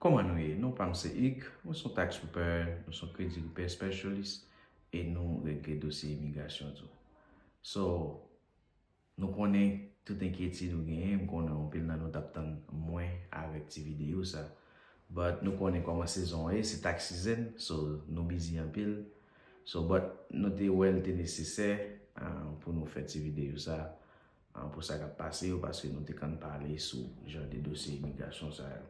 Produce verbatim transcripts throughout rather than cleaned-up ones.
Kòman nou ye? Non pa m se Hugues, mwen se yon tax preparer, mwen se yon credit repair specialist, e nou regle dosye imigrasyon tou. So, nou konnen tout enkyetid nou genyen, m konnen anpil nan nou t ap tann mwen avèk ti videyo sa. But nou konnen kòman sezon an ye, se tax season, so nou busy anpil. So, but nou te wè l te nesesè, ah, pou nou fè ti videyo sa, ah, pou sa k ap pase yo, paske nou te konn pale sou jan de dosye imigrasyon sa yo.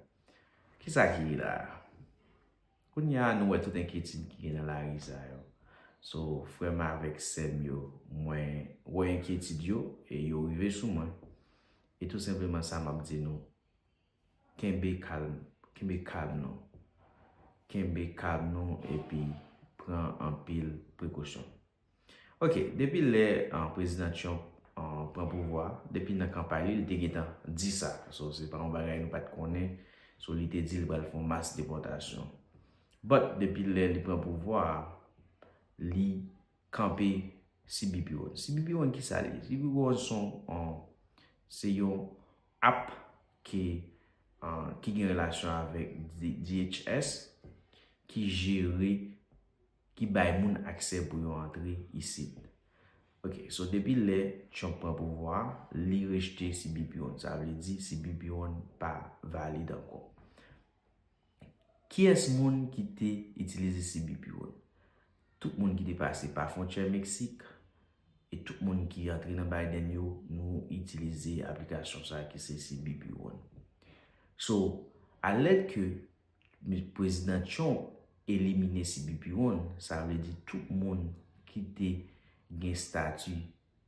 Kisa ki la a? Kounye a, nou wè tout enkyetid ki gen nan lari sa yo. So, frè m avèk sè m yo, mwen wè enkyetid yo e yo rive sou mwen. E tou senpleman sa m ap di nou, kenbe kalm, kenbe kalm nou. Kenbe kalm nou epi pran anpil prekosyon. Ok, depi lè, ah, Prezidan Trump, ah, pran pouvwa, depi nan kanpay li, li te gentan di sa. So, se pa yon bagay nou pa t konnen. So, li te di li pral fè yon mas depòtasyon. But, depi lè li pran pouvwa a, li kanpe C B P one. C B P one, kisa li ye? C B P one se yon, ah, se yon app ki, ah, ki gen relasyon avèk D-, D H S, ki jere, ki bay moun aksè pou yo antre isit. Ok, so depi lè Trump pran pouvwa a, li rejte C B P one. Sa vle di C B P one pa valid ankò. Kiyès moun ki te itilize C B P one? Tout moun ki te pase pa fwontyè Meksik e tout moun ki antre nan Biden yo, nou itilize aplikasyon sa ki se C B P one. So, alèdke Prezidan Trump elimine C B P one, sa vle di tout moun ki te gen estati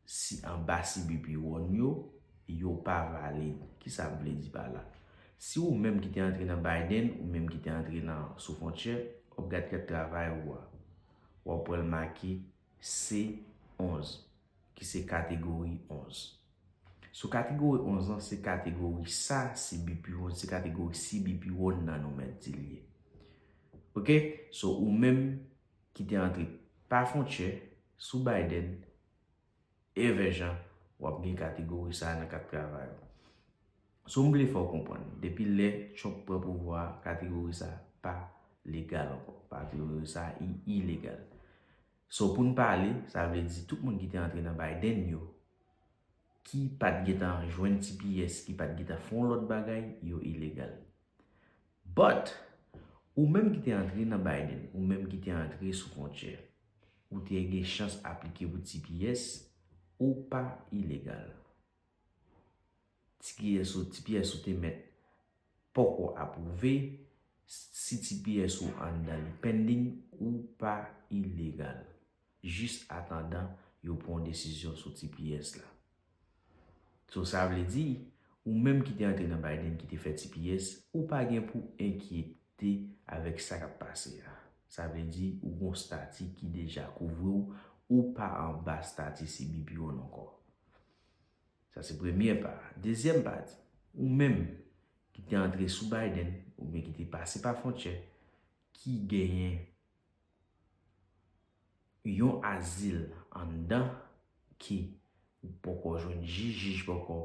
si anba C B P one yo, yo pa valid. Kisa m vle di pa la? Si ou menm ki te antre nan Biden, ou menm ki te antre nan sou fwontyè, w ap gad kat travay ou a, w ap wè l make C onz, ki se kategori onz. Sou kategori onz lan, se kategori sa C B P one, se kategori C B P one nan nou mèt di l ye. Ok? So, ou menm ki te antre pa fwontyè, sou Biden, Evèjan, w ap gen kategori sa a nan kat travay ou. So, m vle fè w konprann, depi lè Trump pran pouvwa a, kategori sa a pa legal ankò. Kategori sa a i-, ilegal. So, pou n pale, sa vle di tout moun ki te antre nan Biden yo, ki pa t gentan jwenn T P S, ki pa t gentan fè yon lòt bagay, yo ilegal. But, ou menm ki te antre nan Biden, ou menm ki te antre sou fwontyè, ou te gen chans aplike pou T P S, ou pa ilegal. T P S ou, T P S ou te mèt poko apwouve, si T P S ou anndan li pending, ou pa ilegal. Jis atandan yo pran yon desizyon sou T P S la. So, sa vle di, ou menm ki te antre nan Biden ki te fè T P S, ou pa gen pou enkyete avèk sa k ap pase a. Sa vle di, ou gon stati ki deja kouvri w, ou pa anba stati C B P one ankò. Sa se premye pa a. Dezyèm pati, ou menm ki te antre sou Biden, oubyen ki te pase pa fwontyè, ki genyen yon azil anndan ki ou poko jwenn jij, jij poko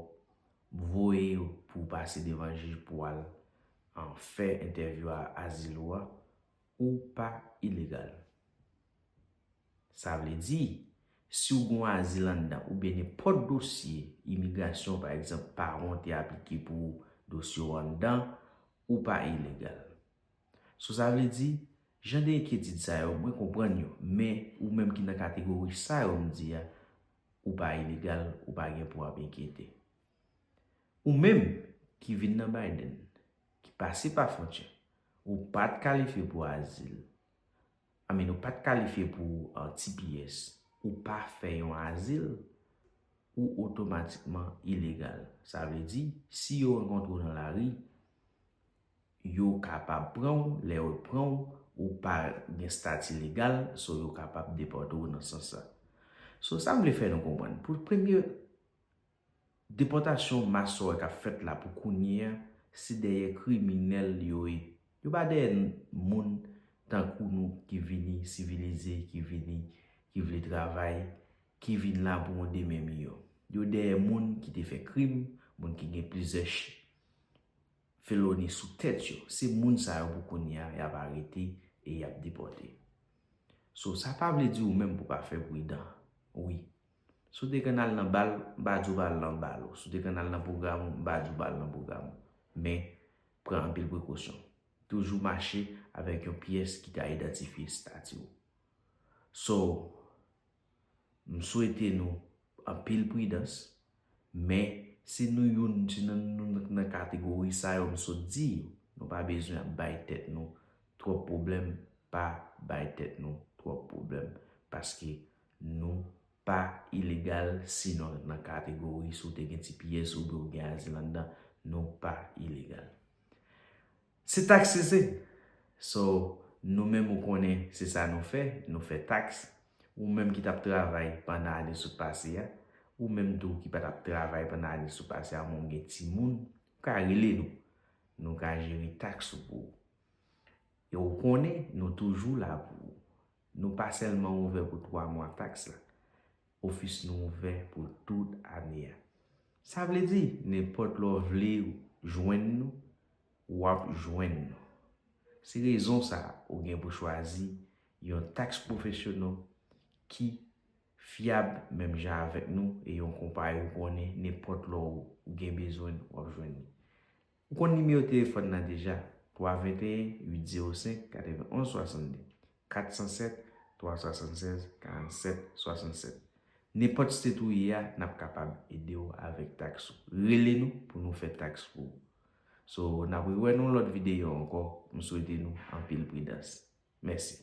voye w pou w pase devan jij pou w al, an, fè entèvyou a azil ou a, ou pa ilegal. Sa vle di, si w gen yon azil anndan oubyen nenpòt dosye imigrasyon, pa egzanp, paran w te aplike pou dosye w anndan, ou pa ilegal. So, sa vle di, jan de enkyetid sa yo, mwen konprann yo, men ou menm ki nan kategori sa yo m di a, ou pa ilegal, ou pa gen pou w ap enkyete. Ou menm ki vin nan Biden, ki pase pa fwontyè, ou pa t kalifye pou azil, I mean, ou pa t kalifye pou, uh, T P S, ou pa fè yon azil, ou otomatikman ilegal. Sa vle di, si yo rankontre w nan lari, yo kapab pran w, lè yo pran w, ou pa gen stati legal, so yo kapab depòte w nan sans sa. So, sa m vle fè nou konprann, pou premye depòtasyon mas sa yo k ap fèt la pou kounye a, se dèyè kriminèl yo ye. Yo pa dèyè moun tankou nou ki vini sivilize, ki vini, ki vle travay, ki vin la pou yon demen miyò. Yo dèyè moun ki te fè krim, moun ki gen plizyè ch-, feloni sou tèt yo. Se moun sa yo pou kounye a y ap arete e y ap depòte. So, sa pa vle di ou menm pou pa fè pridan. Wi. Si w te konn al nan bal, m pa di w pa al nan bal ou. Si w te konn al nan pwogram ou, m pa di w pa al nan pwogram ou. Men, pran anpil prekosyon. Toujou mache avèk yon pyès ki ka idantifye estati w. So, m swete nou anpil pridans, men si nou youn, si nou, nou nan kategori sa yo m sot di yo, nou pa bezwen ap bay tèt nou twòp pwoblèm, pa bay tèt nou twòp pwoblèm, paske nou pa ilegal si nou nan kategori si w te gen ti pyès oubyen w gen azil anndan, nou pa ilegal. Se taks se se. So, nou menm ou konnen se sa nou fè, nou fè taks. Ou menm ki t ap travay pandan ane sot pase a, ou menm tou ki pa t ap travay pandan ane sot pase a, men w gen timoun, ou ka rele nou. Nou ka jere taks ou pou ou. E ou konnen, nou toujou la pou ou. Nou pa sèlman ouvè pou twa mwa taks la. Ofis nou ouvè pou tout ane a. Sa vle di, nenpòt lè w vle jwenn nou, w ap jwenn nou. Se rezon sa a ou gen pou chwazi yon tax professional ki fyab menm jan avèk nou e yon konpayi ou konnen nenpòt lè w gen bezwen l, w ap jwenn li. Ou konn nimewo telefòn nan deja, twa venteyen, uit zewo senk, katrevenn onz swasannde, kat san sèt, twa swasannsèz, karannsèt, swasannsèt. Nenpòt state ou ye a, n ap kapab ede w avèk taks ou. Rele nou pou nou fè taks pou ou. So, n ap rewè nan yon lòt videyo ankò. M swete nou anpil pridans. Mèsi.